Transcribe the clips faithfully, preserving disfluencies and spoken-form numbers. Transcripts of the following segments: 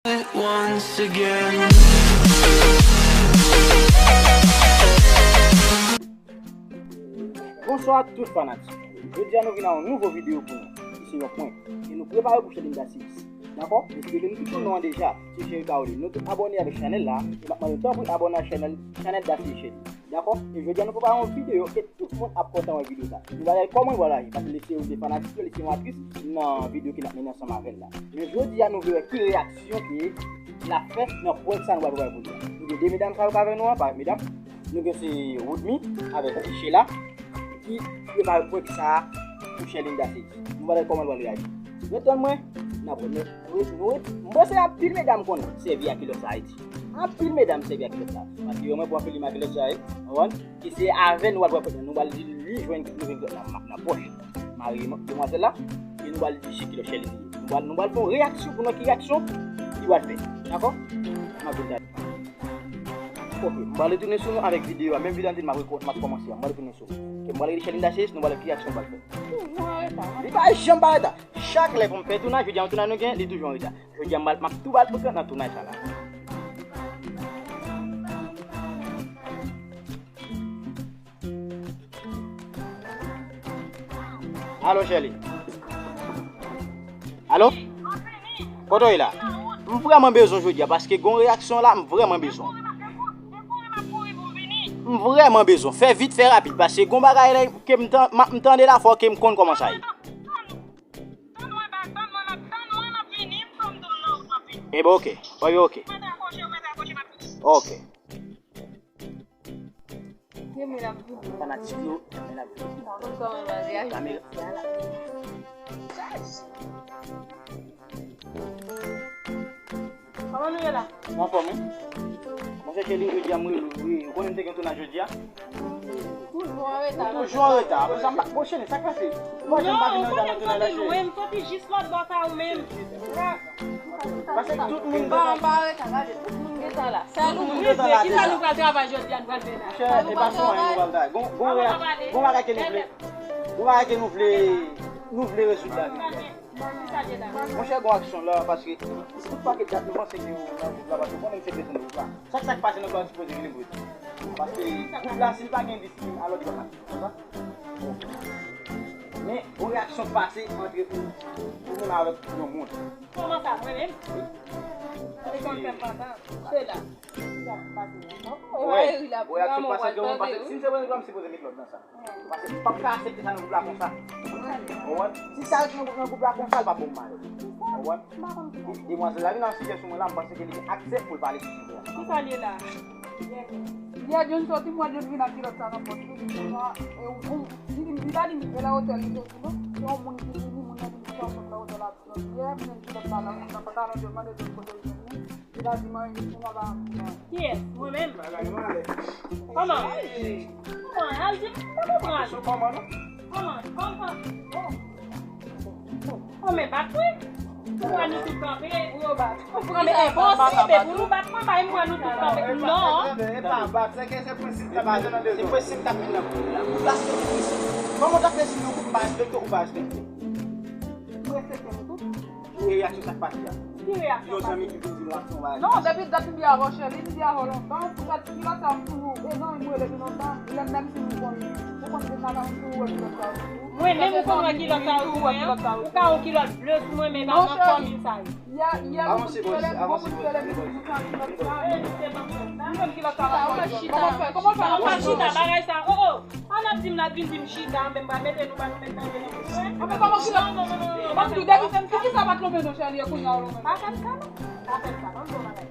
Once again. Bonswa tout fanatik. Jodi a nou vin ak yon nouvo videyo pou nou. Ki se yon prank. E nou prepare pou Sherline Dacius. Dakò? Deske nou tout konnen deja. Se Sherline Caroline. Nou tout abòne avèk chanèl la. E m ap mande nou tanpri abòne ak chanèl, chanèl Dacius Sherline. Dakò? E jodi a nou prepare yon videyo e tout moun ap kontan wè videyo sa. Nou va gade kòman l pral aji. Paske li se yon de fanatik yo, li se yon aktris nan videyo ke n ap mennen ansanm avè l la. Men jodi a nou vle wè ki reyaksyon ke l ap fè nan prank sa nou pral prepare pou li a. Nou gen de medam sa yo k avè nou an, parèt medam. Nou gen se Woodmy avèk Sheila ki prepare prank sa pou Sherline Dacius. Nou va gade kòman l pral reyaji. Ret tann mwen, n ap wè. Nou, nou, nou, mwen panse anpil medam konn sèvi ak kilòt sa Ayiti. Anpil medam sèvi ak kilòt sa. Paske yo mwen pran filim ak kilòt sa, wi. Konprann? Ki se avè nou pral pran, nou pral di li jwenn, nou jwenn kilòt nan, nan pòch mari demwazèl la. E nou pral di se kilòt Sherline li ye. Nou pral, nou pral fè yon reyaksyon pou nou ki reyaksyon li pral fè. Dakò? N ap vin gade. Ok, m pral retounen sou nou avèk videyo a. Menm videyo a m ap rekò-, m ap kòmanse a. M pral retounen sou nou. Ok, m pral rele Sherline Dacius, nou pral wè ki reyaksyon l pral fè. Toujou an reta. Li pa janm pa reta. Chak lè pou m fè tounaj, jodi a yon tounaj nou gen, li toujou an reta. Jodi a m pral, m ap tou pral pran nan tounaj sa la. Alo, Sherline. Alo? Kote w ye la? M vrèman bezwen w jodi a, paske gon reyaksyon la, m vrèman bezwen w. M vrèman bezwen w. Fè vit, fè rapid, paske gon bagay la ke m tan-, m ap, m tande la, fò ke m konn kòman sa ye. Ebyen, ok. Ebyen, ok. Ok. Fanatik yo, men ap vini. Kamera. Kòman nou ye la? Mwen anfòm, wi. Monchè, Sherline, jodi a, mwen, wi, ou konnen m te gen tounaj jodi a? Toujou an reta. Toujou an reta. Apre sa, m pa, bon, Sherline, sa k pase? Mwen janm pa vin nan tounaj la, Sherline. Mwen, m soti jis lòt bò sa ou menm. Paske tout moun gentan. Anba reta, gade, tout moun gentan la. Sèl ou m rive, kisa nou pral travay jodi a, nou pral fè la? Monchè, e pa sou anyen nou pral travay. Gon, gon bagay ke nou vle, gon bagay ke nou vle, nou vle rezoud la. Monchè, gon aksyon la, paske tout pakèt dat nou panse ke yo nan gwoup la, paske ou konnen se bezwen gwoup la. Chak sa k pase nan gwoup la sipoze vini gwoup. Paske gwoup la, si l pa gen disiplin, alò li pa ka. Men, yon reyaksyon pase ant ou, ou menm avèk yon moun. Kòman sa, mwen menm? Wi. Sa te konn fè m pantan. Se la. Sa k pase? Wè, wè, reyaksyon pase ant yon moun, paske si m se prezidan, m sipoze met lòd nan sa. Paske m p ap ka aksepte sa nan gwoup la konsa. Ou konprann? Si sa ret nan gwoup la konsa, l p ap bon mal. Ou konprann? Demwazèl la vin ak sijè sou mwen la, m panse ke li gen aksè pou l pale sou sijè a. Kisa l ye la? Yè John soti, m wè John vin ak kilòt sa nan pòch li. Li di m, li pa di m se la otèl li soti non. Se yon moun ki vini, moun nan di m se yon moun la otèl la soti yè, m jwenn kilòt la nan, nan pantalon John, mande John kote l jwenn li. Li pa di m anyen, li pa ba m anyen. Kiyès? Mwen menm? Kòman? Kòman? Al di m, m pa konprann. Kòman? Kòman? Kòman? Oh, men bat mwen. Ou pran nou tout kanpe. Ou yo bat. Ou pran men enposib pou nou bat mwen, bay mwen nou tout kanpe. Non. E pa bat, se ke se prensip k ap pase nan de zòn. Se prensip k ap pase nan de zòn. Ou pa respekte prensip. Kòman w ta fè si nou pa respekte ou pa respekte? M respekte nou tout. Ki reyaksyon sa k pase a? Ki reyaksyon? Yon zanmi ki vin di nou aksyon bagay. Non, depi dat m di avè w, Sherline, m di avè w lontan, poutèt kilòt sa m toujou, e zanmi m rele m lontan, lè menm si nou konn, nou konn vin lakay m toujou wè kilòt sa yo sou ou. Mwen menm ou konn wè kilòt sa yo sou mwen an? Ou ka yon kilòt ble sou mwen, men pa nan fanmi sa yo. Yè, yè, nou konn rele m, nou konn rele m, nou konn kilòt sa yo. Mwen menm kilòt sa la, kòman fè, kòman fè, kòman fè, kòman fè, bagay sa, oh, oh. An ap di m la, vin di m chita, men m pa mete nou, pa nou met nan yon pwen. Anfen, kòman kilòt? Ban m di w, depi, poukisa pa t lonmen non, Sherline, e kounye a w lonmen? Pa fè m sa, non. Pa fè m sa, ban m di w bagay.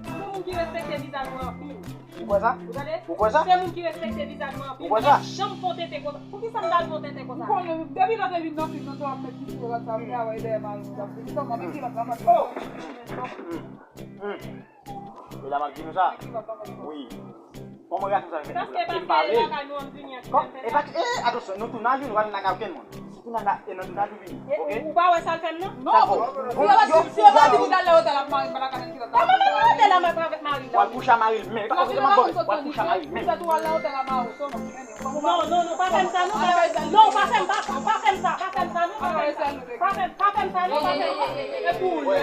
Se moun ki respekte vizaj mwen anpil. Ou kwè sa? Ou tande? Ou kwè sa? Se moun ki respekte vizaj mwen anpil. Ou kwè sa? M pa janm fè yon tenten konsa. Poukisa m ta al fè yon tenten konsa? M konnen, depi lè w te vin nan fim nan, se w ap met piti kilòt sa, m te wè dèyè mari w t ap vin. Kòman, men kilòt la, m ap di. Oh! Hmm. Hmm. E la m ap di nou sa. Wi. Kòman reyaksyon sa fè? Paske e pa vle. Kòm, e pa, e, atansyon, nou tounaj wi, nou pa vin lakay okenn moun. Si tounaj la, e nan tounaj ou vini. Oke? Ou pa wè sa l fè m nan? Non. Sa fò. Si yo pa di, si yo pa di m talè otèl ap mari m pa lakay kilòt la. Kòman mari otèl la m ap avèk mari la? W al kouche a mari l, men e pa konsa m ap vòlè. W al kouche a mari l, men. Poutèt ou al nan otèl a mari w, sou non. Non, non, non, pa fè m sa non, pa fè m sa. Non, pa fè m, pa, pa fè m sa, pa fè m sa non, pa fè m sa. Pa fè, pa fè m sa non, pa fè m sa. E pou ou l ye.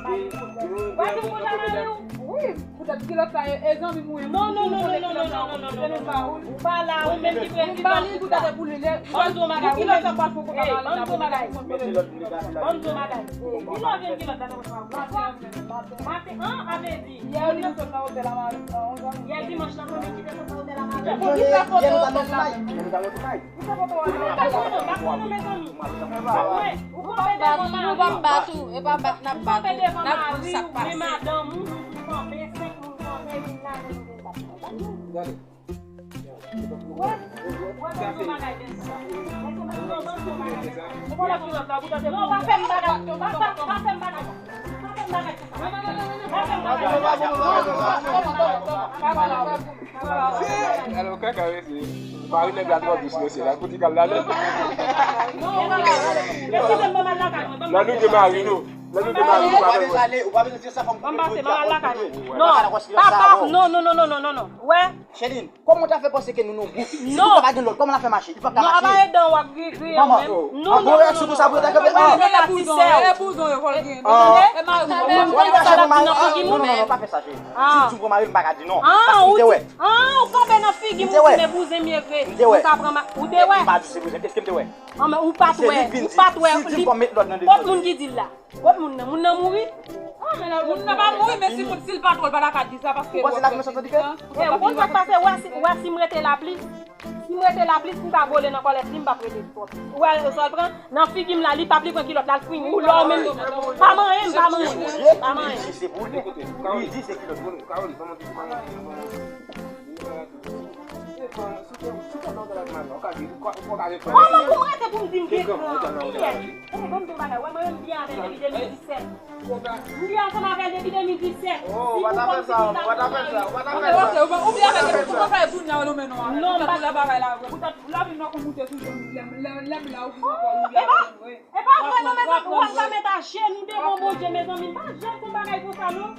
Wè, se pou konn jan mari w. Wi, poutèt kilòt sa, e, e zanmi m ou ye. Non, non, non, non, non, non, non, non, non, non, non, non. Ou pa la, ou menm ki prezidan. M pa li poutèt e pou li, lè, ban m di w bagay, kilòt sa pral fè w konn bagay. Ban m di w bagay. Ban m di w bagay. Kilòt vin kilòt la nan pòch mwen. Maten, an, avè di. Yè, li nan sòt nan otèl la, mari, an, yon zanmi. Yè dimanch la, konbyen ki te sòt nan otèl la, mari? Yè, nou ta nan Dubaï. Yè, nou ta nan Dubaï. Ou pa konn, ou pa konn, mezanmi. Ou pa konn, mezanmi. Ou pa konn, ou pa konn. Bat ou, nou pa bat, n ap bat ou. N ap di sa k pase. Ou pè devan mari w, men madanm ou, moun kanpe, senk moun kanpe, vin la, nou vin bat. Gade. Wè, wè, ban m di w bagay, Benson. Ou pa fè m bagay, pa, pa, pa fè m bagay. Pa fè m bagay. Alò, kaka, mesye. Mari nèg la twò dous, mesye. La, kote kal la, non? Lè nou gen mari nou. Lè nou gen mari nou, pa bezwen. Ou pa bezwen di sa, fò m koupe. Non, papa, non, non, non. Wè. Chéline, kòman w ta fè panse ke nou nan gwoup? Si nou pa gen lòt, kòman l ap fè mache? Li p ap ka mache. Non, apa e dan w ap griye an menm? Non, non, non, non, non. Ou pa gen reyaksyon konsa pou yo ta kanpe. Ou pa gen reyaksyon. E bouzon yo, fò l gen. Ou tande? Ou pa gen reyaksyon pou mari. Non, non, non, non, pa fè sa, cheri. Si w di w pran mari, m pa ka di non. Paske m te wè. Ah, ou kanpe nan figi m, ou di men bouzon m ye vre. M te wè. Ou pa pran ma-, ou te wè. M pa di se bouzon, èske m te wè? Ah, men ou pa t wè. Ou pa t wè. Li vin di, si w di m fò m met lòt nan de zòd. Kot moun ki di l la? Kot moun nan? Moun nan mouri? Moun nan pa mouri, men si moun, si l pa twò, l pa ta ka di sa, paske... Ou panse l ap mechan tandiske... Eh, ou konn sa k pase? Wè si, wè si m rete la plis. Si m rete la plis, m ka vole nan kòlèt li, m p ap rete twòp. Ou wè sa l pran? Nan figi m la, li p ap, li pran kilòt la, l pran. Ou lò menm. Pa manyen m, pa manyen m. Pa manyen m. Li di se kilòt pou li. Kòman pou mwen rete pou m di m gen gran? Kiyès? Eh, ban m di w bagay. Wè, mwen menm m byen avè l depi de mil disèt. M byen ansanm avè l depi de mil disèt. Si ou konn si sa. Ou byen avè l depi, ou konn sa e pou n nan men nou an. Non, m pa la bagay la vre. Poutèt lè vin nan kou moute sou je m, lè m, lè m la ou vin nan kò ou byen avè l vre. E pa vre non, mezanmi, w ap ka met ajenou devan Bondye, mezanmi, m pa janm konn bagay konsa non.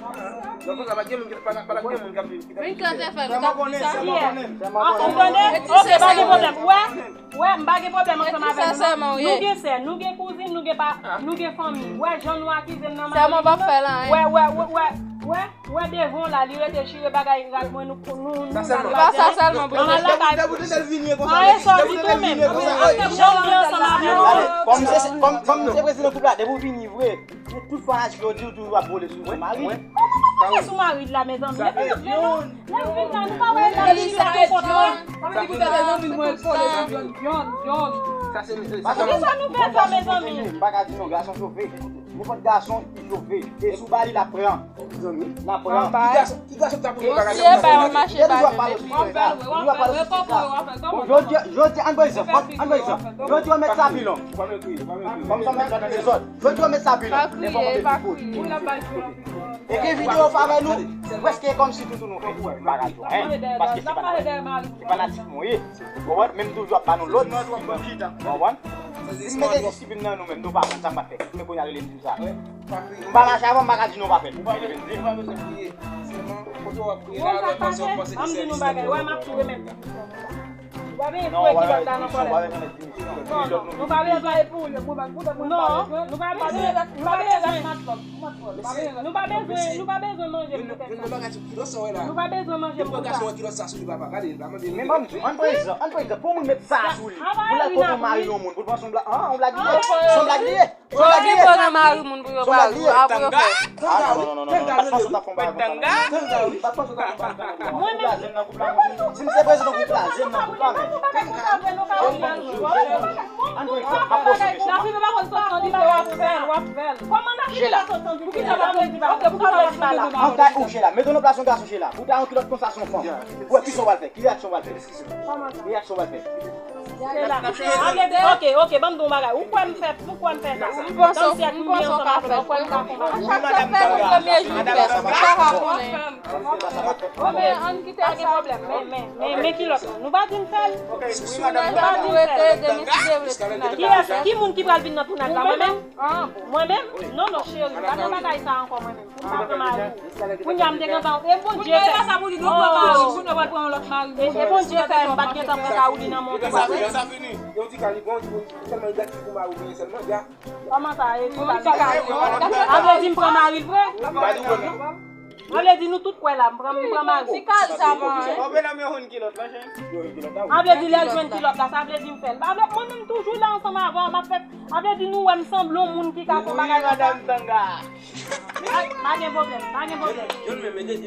Donk konsa, pa gen moun ki, pa, pa gen moun k ap viv ki t ap viv. Vin kante fè nou, t ap di sa. Ou tande? Ok, pa gen pwoblèm. Wè, wè, m pa gen pwoblèm ansanm avè nou non. Nou gen sè, nou gen kouzin, nou gen pa, nou gen fanmi. Wè, jan nou akize m nan mari m nan. Wè, wè, wè, wè, wè. Ou wè devan w la, li rete chire bagay rad mwen, nou, nou, nou... Sa sèlman. Pa sa sèlman, Bondye. An, e sa w di tou menm. Jan w ye ansanm avè nou. Kòm se, kòm, kòm se prezidan gwoup la, depi w vini vre, men tout fanatik yo di w toujou ap vole sou mari. Kòman m ap vole sou mari la, mezanmi? Epi lè nou, lè nou vin la, nou pa wè la, li la konpòtman. Sa vle di poutèt zanmi mwen vole sou John, John, John. Sa se, sa se... Poukisa nou fè sa, mezanmi? M pa ka di non, gason chofe. Nenpòt gason ki chofe, e si w ba li, l ap pran. L ap pran. Ki gason, ki gason k ta pou fè bagay sa? Misye bay yon mache pa menm epi. Jodi, jodi, ann pran egzanp, ann pran egzanp. Jodi, w met sa pi long. Kòmsi w met sa nan dezòd. Jodi, w met sa pi long. Pa kriye, pa kriye. E gen videyo w fè avè nou, prèske kòmsi toutou nou fè bagay yo, hein. Paske se pa, se fanatik mwen ye. Ou konprann? Men m toujou ap ba nou lòd. Ou konprann? Si m mete disiplin nan nou menm, nou pa konn sa m pa fè. Men kounye a rele m di m sa. M pa mache avè w, m pa ka di nou pa fè. Ou pa bezwen kriye. Sèlman, kote w ap kriye la, lè panse w panse ki sèvis la. Ban m di nou bagay, wè, m ap tou remèt. W Non, w pa bezwen, w pa bezwen met dimisyon. Non, non, nou pa bezwen. Non, nou pa bezwen, nou pa bezwen. Nou pa bezwen, nou pa bezwen manje pou tèt la. Nou pa bezwen manje pou sa. Men ban m di w, ann pran egzanp, ann pran egzanp, pou yon moun met sa sou li, pou l al kote yon mari yon moun, pou l panse yon blag, an, yon blag li ye, se yon blag li ye. Sa w gen pou nan mari moun pou yo pa ri, a pou yo fè. Ah, non, non, non, non, non, non, pa t panse w t ap fè yon bagay konsa, non. Pa t panse w t ap fè yon bagay konsa, non. Ou blaze m nan gwoup la, monchè. Si m se prezidan gwoup la, je m nan gwoup la, men. Ann pran egzanp, pa pran sou kesyon. Jela. An, ou Jela, mete w nan plas yon gason, Jela. Ou ta yon kilòt konsa, se yon fanm. Ou wè kisa w pral fè? Ki reyaksyon w pral fè? Ki reyaksyon w pral fè? Jela. Ann rete, ok, ok, ban m di w yon bagay. Ou kwè m fè, ou kwè m fè sa? M panse, m panse w ka fè l. Ou kwè m ka fè l? Chak sa fè pou premye jou, ou fè sa, ou pa konnen. Bon, men ann kite sa. Pa gen pwoblèm, men, men, men, men kilòt lan. Nou pa di m fè l. Nou pa di m fè l. Kiyès, ki moun ki pral vin nan tounaj la? Mwen menm? Mwen menm? Non, non, cheri, pa nan bagay sa ankò, mwen menm. Pou m pa pran mari. Kounye a m te gentan, e Bondye fè. Kounye a sa pou li nou pran mari, pou nou pral pran yon lòt mari. E, e Bondye fè m pa t gentan pran Kawouli nan men w tou, pa vre? Sa fini. Yo di Kali bon, tèlman li gate pou mari ou genyen sèlman, ya. Kòman sa, e, sa vle di m pran mari l vre? Sa vle di nou tout kwè la, m pran, m pran mari. Ti Kali sa bon, hein? Sa vle di lè l jwenn kilòt la, sa vle di m fè l. Mwen menm toujou la ansanm avè w, m ap fè, sa vle di nou wè m sanble yon moun ki ka fè yon bagay konsa. Pa gen pwoblèm, pa gen pwoblèm.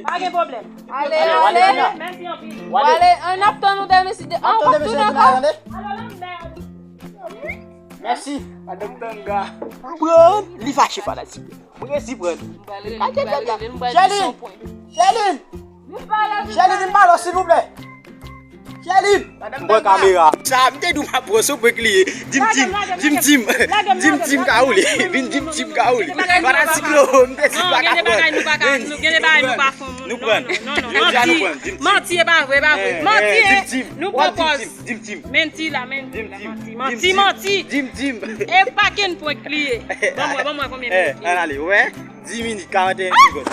Pa gen pwoblèm. Ale, ale. Mèsi anpil. W ale, ann ap tann ou demen si de, an w ap tounen ankò. Mèsi. Madanm Tanga. Pran, li fache fanatik. Mwen resi pran. Kite tèt la. Sherline! Sherline! Sherline, vin pale, silvouplè. Sherline! M pran kamera. Sa, m te di w m ap pran sou prank li ye. Dim Tim, Dim Tim, Dim Tim Kawouli. Vin Dim Tim Kawouli. Fanatik lo, m te di m pa ka pran. Gen de bagay nou pa ka, nou, gen de bagay nou pa fè moun. Nou pran. Non, non, non, manti. Manti, e pa vre, e pa vre. Manti, e. Nou pran pòz. Dim Tim. Menti la, menti la, manti, manti, manti. Dim Tim. E pa ken prank li ye. Ban mwen, ban mwen konbyen minit li ye. Ann ale, wè. Dis minit, karannteyen segonn.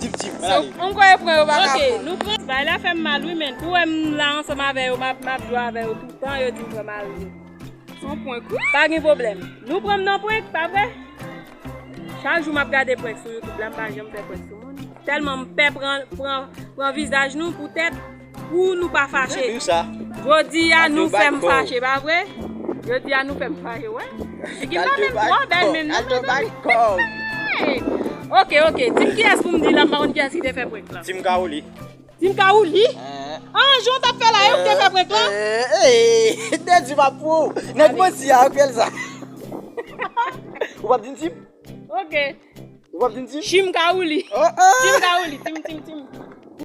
Dim Tim, ann ale. M kwè pran yo pa ka pran. Ok, nou pran. Bagay la fè m mal wi, men. Pou wè m la ansanm avè yo, m ap, m ap jwe avè yo toutan, yo di m fè mal wi. Se yon prank wi. Pa gen pwoblèm. Nou pran m nan prank, pa vre? Chak jou m ap gade prank sou YouTube la, m pa janm fè prank sou moun. Tèlman m pè pran, pran, pran vizaj nou poutèt pou nou pa fache. Jodi a nou fè m fache, pa vre? Jodi a nou fè m fache, wè. Figi m pa menm twò bèl menm non, mezanmi. Ok, ok. Di m kiyès pou m di la, m pa konn kiyès ki te fè prank la. Tim Kawouli. Tim Kawouli? Ah, jan w t ap fè la, e ou k te fè prank lan? Te di m ap pou ou. Nèg manti a, anpil sa. Ou p ap di m Tim? Ok. Ou p ap di m Tim? Tim Kawouli. Tim Kawouli, Tim, Tim, Tim.